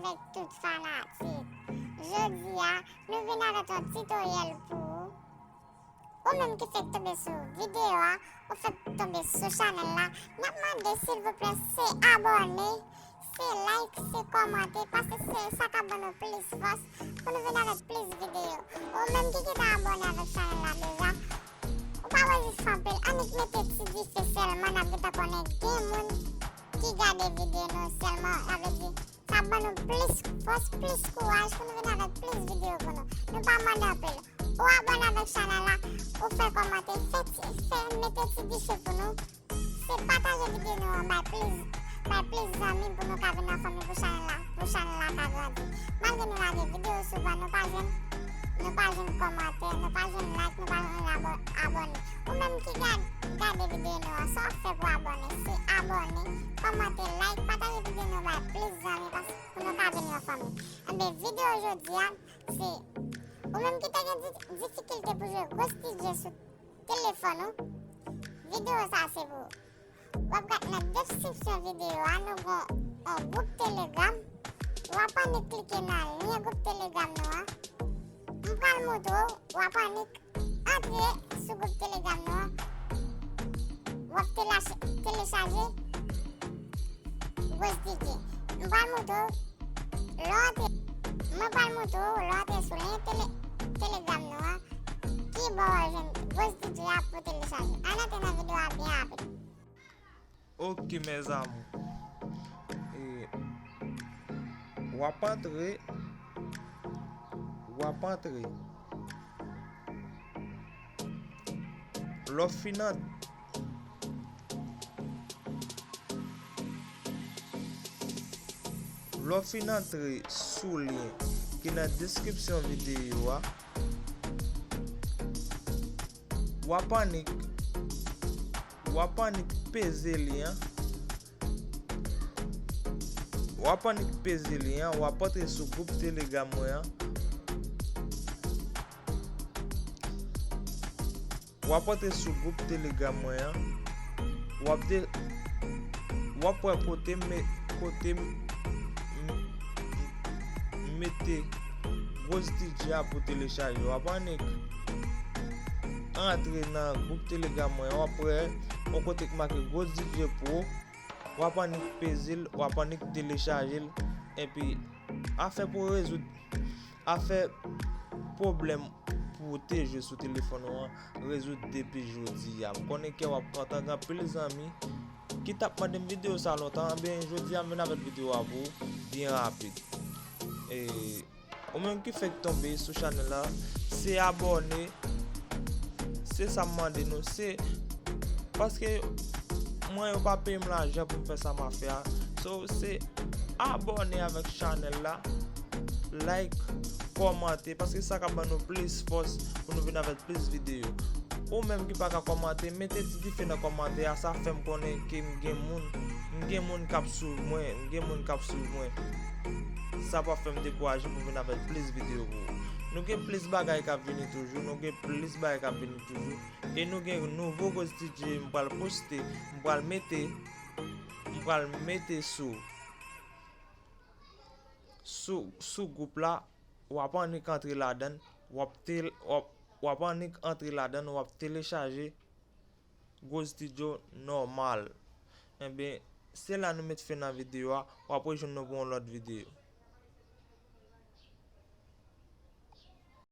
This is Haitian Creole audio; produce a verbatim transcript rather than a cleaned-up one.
Avèk tout fanatik. Jodi a, nou vin avèk yon titoryèl pou ou. Ou menm ki fèk tonbe sou videyo a, ou fèk tonbe sou chanèl la, n ap mande silvouplè se abòne, se like, se kòmante, paske se sa k ap ban nou plis fòs pou nou vin avèk plis videyo. Ou menm ki gentan abòne avèk chanèl la deja, ou pa bezwen fè anpil, annik mete ti dife sèlman, n ap gentan konnen gen moun ki gade videyo nou sèlman, sa vle di, sa ap ban nou plis fòs, plis kouraj pou nou vin avèk plis videyo pou nou. Nou pa mande anpil. Ou abòne avèk chanèl la, ou fè kòmantè, fè ti, fè, mete ti dife pou nou. Se pataje videyo nou an bay plis, bay plis zanmi pou nou ka vin nan fanmi pou chanèl la, pou chanèl la ka grandi. Malgre nou lage videyo souvan, nou pa jwenn, nou pa jwenn kòmantè, nou pa jwenn like, nou pa jwenn abò-, abòne. Ou menm ki gad-, gade videyo nou an, sa w ap fè pou abòne, se abòne, kòmante, like, pataje videyo nou bay plis zanmi, paske pou nou ka vin yon fanmi. Enben, videyo jodi a, se ou menm ki te gen di-, difikilte pou jwe Ghost D J sou telefòn ou, videyo sa se pou ou. W ap gade nan deskripsyon videyo a, nou gen yon gwoup Telegram. W ap annik klike nan lyen gwoup Telegram nou an. M pral montre w, w ap annik antre sou gwoup Telegram nou an. W ap tela-, telechaje Ghost D J. M pral montre w, lè w antre, mwen pral montre w, lè w antre sou lyen tele-, Telegram nou an, ki bò w al jwenn Ghost D J a pou telechaje. Ann antre nan videyo a byen rapid. Ok, mes amours. E, w ap antre, w ap antre. Lè w fin ant-, lè w fin antre sou lyen ki nan deskripsyon videyo a, w ap annik, w ap annik peze lyen an. W ap annik peze lyen an, w ap antre sou gwoup Telegram mwen an. W ap antre sou gwoup Telegram mwen an. W ap de-, w ap wè kote m me-, kote m, m, m mete Ghost D J a pou telechaje. W ap annik antre nan gwoup Telegram mwen an. W ap wè yon kote k make Ghost D J Pro. W ap annik peze l, w ap annik telechaje l. Epi, afè pou rezoud, afè pwoblèm pou w te jwe sou telefòn ou an rezoud depi jodi a. M konnen kè w ap kontan, gen anpil zanmi ki t ap mande m videyo sa lontan. Anben, jodi a m vin avèk videyo a pou ou byen rapid. E, ou menm ki fèk tonbe sou chanèl la, se abòne. Se sa m mande nou, se paske mwen, yo pa peye m lajan pou m fè sa m ap fè a. So, se abòne avèk chanèl la, like, kòmante, paske sa ka ban nou plis fòs pou nou vin avèk plis videyo. Ou menm ki pa ka kòmante, mete ti dife nan kòmantè a, sa fè m konnen ke m gen moun, m gen moun k ap swiv mwen, m gen moun k ap swiv mwen. Sa p ap fè m dekouraje pou m vin avèk plis videyo pou ou. Nou gen plis bagay k ap vini toujou, nou gen plis bagay k ap vini toujou. E nou gen nouvo Ghost D J m pral poste, m pral mete, m pral mete sou, sou, sou gwoup la, w ap annik antre ladan l, w ap tel-, w ap, w ap annik antre ladan l, w ap telechaje Ghost D J nòmal. Enben, se la nou met fen nan videyo a, w ap rejwenn nou pou yon lòt videyo.